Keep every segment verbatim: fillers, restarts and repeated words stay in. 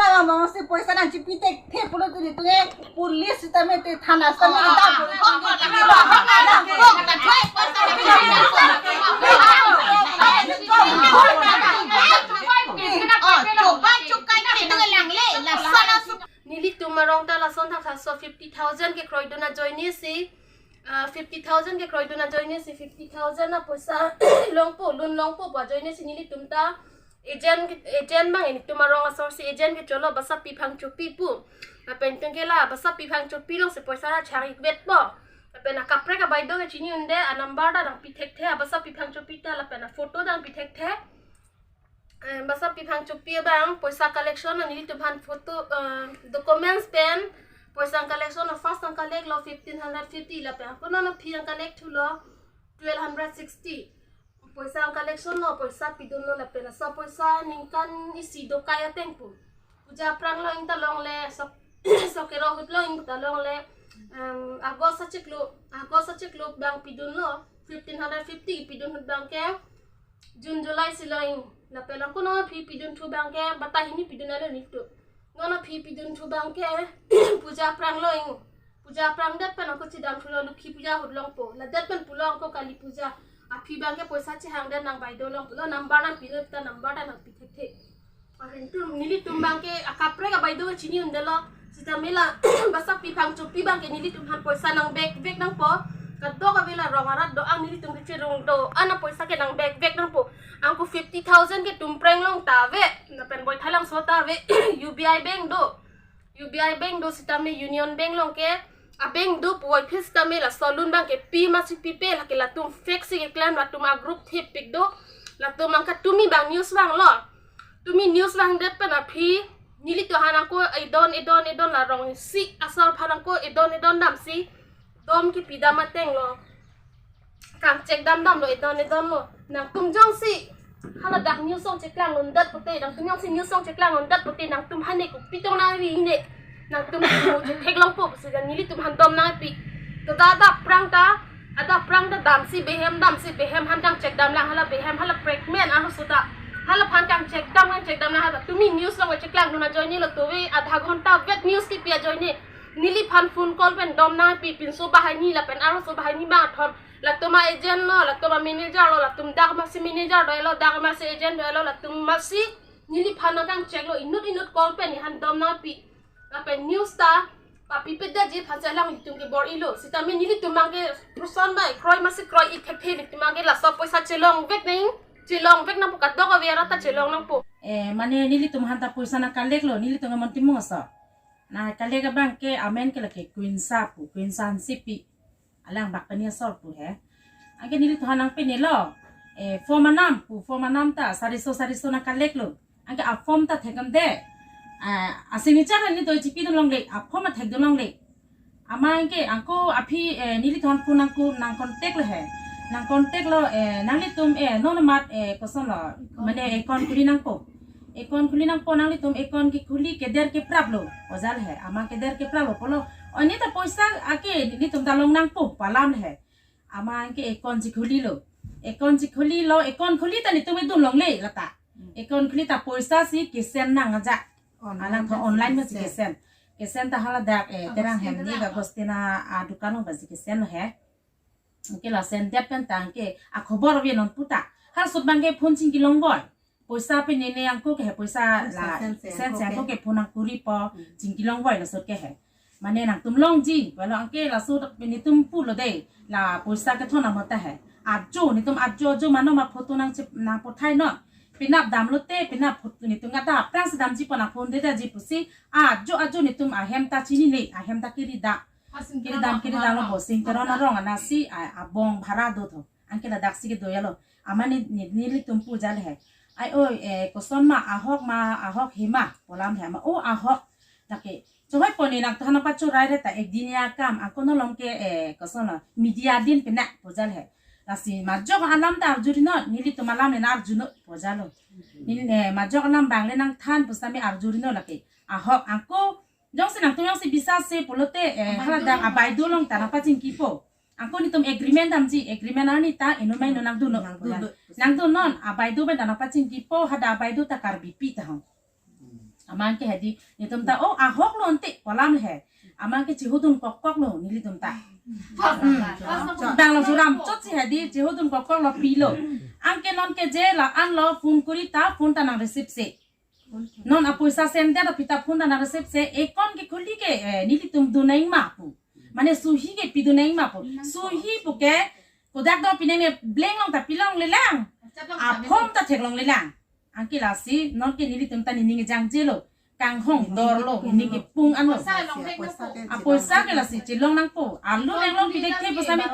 Mama si poisa nangchipi thekthe pulo tu nelitum ke police sitame te thana sitame kita Nelitum arong ta lason thakthak so fifty thousand kekroidun ajoine si, ah, fifty thousand kekroidun ajoine si fifty thousand apoisa longpo, loan longpo pu ajoine si nelitum ta agent, agent abang nelitum arong asor si agent kecholo Basapi Phangchopi pu. Lapen tengke la Basapi Phangchopi along si poisa chari vetpo. Lapen akaprek abaideu ke chini-un'e, anumber ta nangpi thekthe, Basapi Phangchopi ta lapen aphoto ta nangpi thekthe. Eh, Basapi Phangchopi abang poisa collection lo, nelitum aphan photo, eh, documents pen poisa collection lo, first nang collect lo fifteen hundred fifty, lapen ako non aphi nang collect thulo twelve hundred sixty. Poisa collection lo, poisa pidunlo, lapen laso poisa ningkan isi dokai ateng pu. Puja aphrang lo ingta longle, sok sok kero ahut lo ingta longle, em, August achiklo, August achiklo abang pidunlo, fifteen hundred fifty pidun ahut abang ke June July si lo ing. Lapen ako non aphi pidunthu abang ke, batai hini pidun alo nelitum. Non aphi pidunthu abang ke puja aphrang lo ing. Puja aphrangdet pen ako chedam thulo, Lokhi Puja ahut longpo. Ladet pen pulo ako Kali Puja. Aphi abang ke poisa chehangdet nang abaideu along pulo, number nangpi lo ta number ta nangpi thekthe. Ahin tum nelitum abang ke akaprek abaideu chini-un'e lo. Sitame la Basapi Phangchopi abang ke nelitum aphan poisa nang back back nangpo. Kadokave la rong arat do-an nelitum kecherung do-an apoisa ke nang back back nangpo. Ako fifty thousand ke Tumpreng along ta ave, lapen Baithalangso ta ave, U B I bank do. U B I bank do sitame Union Bank along ke, a bank do puvoiphit sitame laso loan abang ke pi masi pipe, lake latum fake si keklem, latum agroup thepik do, latum angka tumi abang news vanglo. Tumi news vangdet pen aphi nelitum aphan ako edon edon edon la rong isi asor aphan ako edon edon damsi dom kepidam ateng lo. Kangchek damdam lo, edon edon lo. Nangtum jongsi haladak news along cheklang undet pute, nangtum jongsi news along cheklang undet pute, nangtum aphan ne kopi tong nangri ne. Nangtum mo chetheklongpo pusi nelitum aphan dom nangpi. To ta adap aphrang ta, adap aphrang ta damsi behem, damsi behem aphan kangchek damlang, hala behem, hala pregnant arloso ta. Hala aphan kangchek dam, kangchek damlang, hala tumi news along cheklangdun ajoine lo, to ave adha ghonta vet news kepi ajoine neliphan phone call pen dom nangpi, pinso banghini lapen arloso banghini bangkethom. Latum a-agent lo, latum a-manager lo, latum dak masi manager do-et lo, dak masi agent do-et lo, latum masi neliphan nangkangchek lo, inut inut call pen nephan dom nangpi. Lapen news ta papipedet ji aphan si alanglitum ke bor-ilo. Sitame nelitum abang ke person bai kroi masi kroi-ik thekthe, nelitum abang ke laso poisa chelong vek nang, chelong vek nangpo, kadokave arat ta chelong nangpo. Eh, mane nelitum aphan ta poisa nang collect lo, nelitum ke Montimung aso. Nang collect abang ke amen ke lake Quinsa pu, Quinsa Hansepi. Alang bak pani asor pu he. Anke nelitum aphan nangpinelo. Eh, form anam pu, form anam ta sariso sariso nang collect lo. Anke a-form ta thekdamde. Ah, a-signature neli do chipidun longle, a-form ta thekdun longle. Amat anke ako aphi, eh, nelitum aphan phone nang ko, nang contact lo he. Nang contact lo, eh, nanglitum, eh, non amat, eh, koson lo, mane account khuli nangpo. Account khuli nangpo, nanglitum account kekhuli keder keprap lo. Ojal he, amat keder keprap lo pulo. O ne ta poisa ake nelitum ta long nangpo pu alam he. Amat anke account chikhuli lo. Account chikhuli lo, account khuli ta nelitum edun longle lata. Account khuli ta poisa si ke-send nang aja. Online. Alangtum ta online ma si ke-send. Ke-send ta haladak, eh, Terang Agustin Hem ni Terang. Agustin a-dukan along pensi ke-send lo he. Anke la send det pen ta anke akhobor ave non pu ta. Halaso abang ke phone chingki longvoi. Poisa pen ne ne ako ke he, poisa la send se, send se ako ke phone nang kuri po, chingki longvoi laso ke he. Mane nangtum longji, pulo anke laso pen nelitum pulo de, la poisa kethon amo ta he. Ajo, nelitum ajo ajo mano ma photo nang chep, nang pothai non. Penap damlote, penap photo nelitum adap aphrang si damji pon, nang phone de daji pusi. Ajo ajo nelitum ahem ta chinine, ahem ta kiri dam. Kiri dam, kiri damlo bo, Singteron arong anat si, a, abong bhara do tho. Anke ladak si kedo-et lo. Amat ne, ne, nelitum pu jal he. Ai oi, eh, koson ma, ahok ma, ahok he ma pu alam he ma. O ahok. Lake, chehoi pon ne nangtum aphan nang pachorai re ta ek din ya kam, ako non along ke, eh, koson lo, media din pena pu jal he. Lasi majok alam ta arjuri non, nelitum alam le nang arju non pu jal lo. Neli, eh, majok alam abang le nangthan pu sitame arjuri non lake. Ahok, ako, jongsi nangtum jongsi bisa se pulote, eh, haladak abaideu along ta nang pachingkipo. Ako nelitum agreement damji, agreement arni ta inut ma inut nangdun non. Nangdun non. Nangdun non, abaideu pen ta nang pachingkipo, hadak abaideu ta Karbipi ta hong. Aman ke hedi, netum ta, oh, ahok lo ante, kolam le he. Aman ke chihudun kokkok lo, nelitum ta. Hmm. Bang lo churam chot si hedi, chihudun kokkok lo pilo. Anke non ke je la-an lo phone kori ta, phone ta nang receive se. Non apoisa send det aphi ta phone ta nang receive se, account kekhuli ke, eh, nelitum dun nang ma pu. Mane suhi ke pidun nang ma pu. Suhi pu ke, kodak do pinang ne blank long ta pilongle lang. Aphone ta theklongle lang. Anke lasi, non ke nelitum ta nening jangjelo. Kanghong dor lo, nening kepung an lo. Apoisa ke lasi, chelong nangpo. Alun nang long pithekthe pu sami.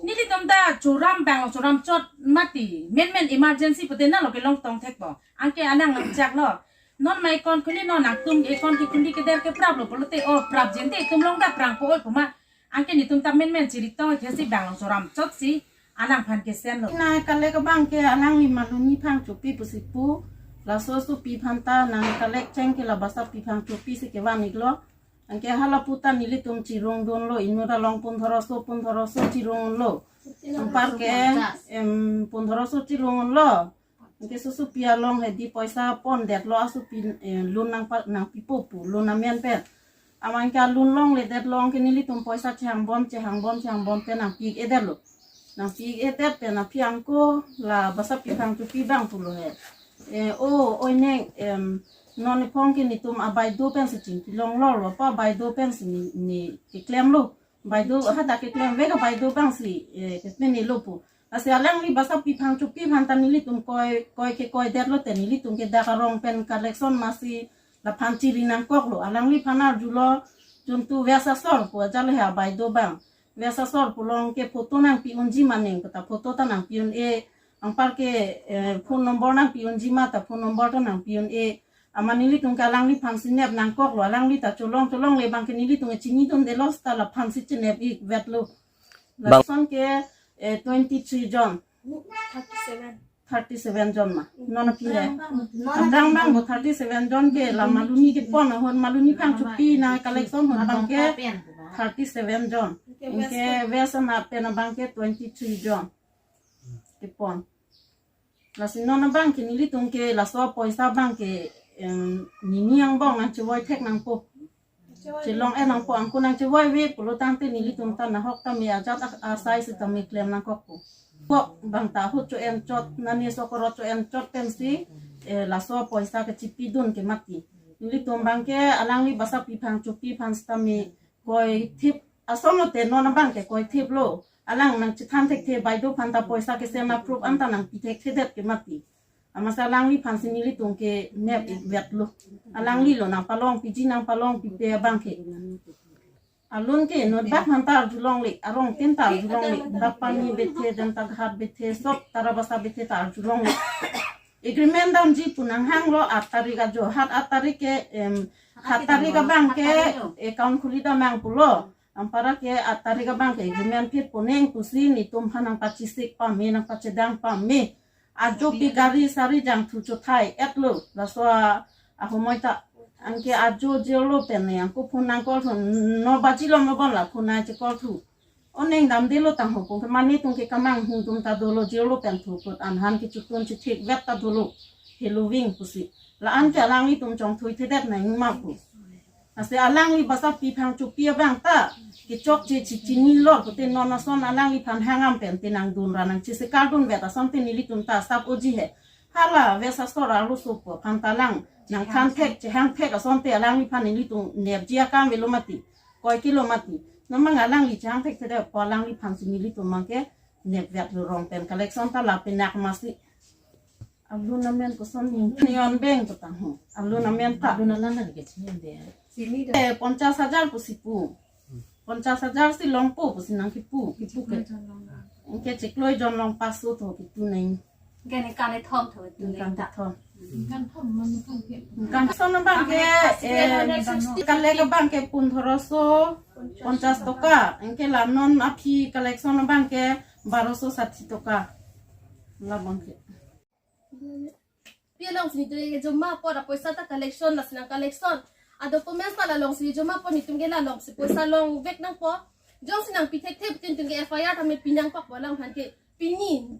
Nelitum ta churam bang lo, churam chot mati. Menmen emergency pute na lo kelong tong thekpo. Anke anang nang chak lo. Non ma account khuli non nangtum account kekhuli keder ke prap lo pulote, oh, prap jente itum long daprang po oi puma. Anke netum ta menmen chiri tong ke si bang lo churam chot si anang aphan ke send lo. Nang collect abang ke alangli Maluni Phangchopi pusi pu. Laso sopi aphan ta nang collect cheng ke la Basapi Phangchopi si kevan iklo. Anke hala pu ta nelitum chirung dunlo, inut along pundhoroso, pundhoroso chirung lo. Anpar ke, em, pundhoroso chirung lo. Anke sosopi along hedi poisa pon det lo, asopi, eh, loan nang pa, nang pipo pu, loan amen pen. Aman ke loan longle det lo, anke nelitum poisa chehangbom, chehangbom, chehangbom pen nang pi-ik edet lo. Nang pi-ik edet pen aphi anke la Basapi Phangchopi abang pulo he. Eh, oh, oi neng, em, non ephong ke netum abaideo pen si chingki longlo lo, pa abaideo pen si ne, ne keklem lo. Baideo, hadak keklem vek abaideo abang si, eh, kepen ne lo pu. Lasi alangli Basapi Phangchopi aphan ta nelitum koi, koi ke koi det lo te nelitum ke dak arong pen collection masi laphan chiri nangkok lo. Alangliphan arjulo juntu Vyasasor pu ajat le ha abaideo abang. Vyasasor pu along ke photo nang pi unji ma neng pu ta photo ta nang pi un-e. Anpar ke, eh, phone number nang pi unji ma ta phone number ta nang pi un-e. Aman nelitum ke alangliphan si nep nangkok lo, alangli ta cholong cholongle abang ke nelitum ke chini dun det lo seta laphan si chinep ik vet lo. Bang- Lason ke, eh, twenty three jon. Thirty seven. Thirty seven jon ma. Non aphi he. Non aphi. Abang abang bo thirty seven jon ke la Maluni kepon ahut Maluni Phangchopi nang collection ahut abang ke thirty seven jon. Anke West ana pen abang ke twenty three jon. Kepon. Lasi non abang ke nelitum ke laso poisa abang ke, em, nini angbong nang chevoi thek nangpo. Chelong-et nangpo, anke nang chevoi ve pulo tangte nelitum ta nahok tame ajat a-, asai sitame klem nangkokpo. Kok abang ta ahut cho-en chot, nani sokoro cho-en chot pensi, eh, laso poisa kechipi dun ke mati. Nelitum abang ke alangli Basapi Phangchopi aphan sitame koi thip ason lo te non abang ke koi thip lo. Alang nang chethan thekthe baideo aphan ta poisa ke send approve an ta nang pi thekthedet ke mati. Amatsi alangliphan si nelitum ke nep ik vet lo. Alangli lo nang palong piji nang palong pipe abang ke. Alun ke inut bak aphan ta arjulongle, arong tin ta arjulongle, dak pani bethe, den ta ghat bethe, sop Tarabasa bethe ta arjulongle. Agreement damji pu nanghanglo aat tarik ajo, hat aat tarik ke, em, hat tarik abang ke account khuli damnang pulo. Anpar ke aat tarik abang ke agreement phit poneng pusi netum aphan nang pachisik pame, nang pachedang pame. Ajo pi gari sari jangthu chothai-et lo, laso a, ahomoi ta. Anke ajo Jio lo pen ne, anke phone nang call thu, no baji lo mo bon la phone nang che call thu. Oneng damde lo tangho pu, ke mane tung ke kamang hung tum ta dolo Jio lo pen thu put an han ke chutun chithik vet ta dolo. Helo ving pusi. La-an ke alanglitum chongthui thedet nang ma pu. Lasi alangli Basapi Phangchopi abang ta kechokche chechini lo pute non ason alangliphan hangam pen te nang dun ra nang chese kardun vet asonte nelitum ta sap oji he. Hala Vyasasor arloso pu aphan ta lang nang than thek chehang thek asonte alangliphan nelitum nepji akam velo mati. Koi kilo mati. Non abang alangli chehang thekthedet pu alangliphan si nelitum abang ke nep vet lo rong pen collection ta lapen nak masi. Alun amen koson ni. Union Bank ko tangho. Alun amen ta. Alun alam lagi ke chini de. Eh, ponchas hajar pusi pu. Ponchas hajar si longpo pusi nang kipu. Kipu ke. Anke chiklo jon long paso tho kitu neng. Anke ningkan kethom tho kitu neng ta. Ningkan kethom. Ningkan kethom man ningkan ke. Ningkan son abang ke, eh, collect abang ke pundhoroso ponchas toka. Anke la non aphi collection abang ke baroso sati toka. La abang ke. Pi alongsi netum ke joma apot apoisa ta collection, lasi nang collection adocuments ta la alongsi joma apot netum ke la alongsi poisa long vek nangpo. Jongsi nang pi thekthe pute netum ke F I R tame pi nangkokpo alangphan ke. Pini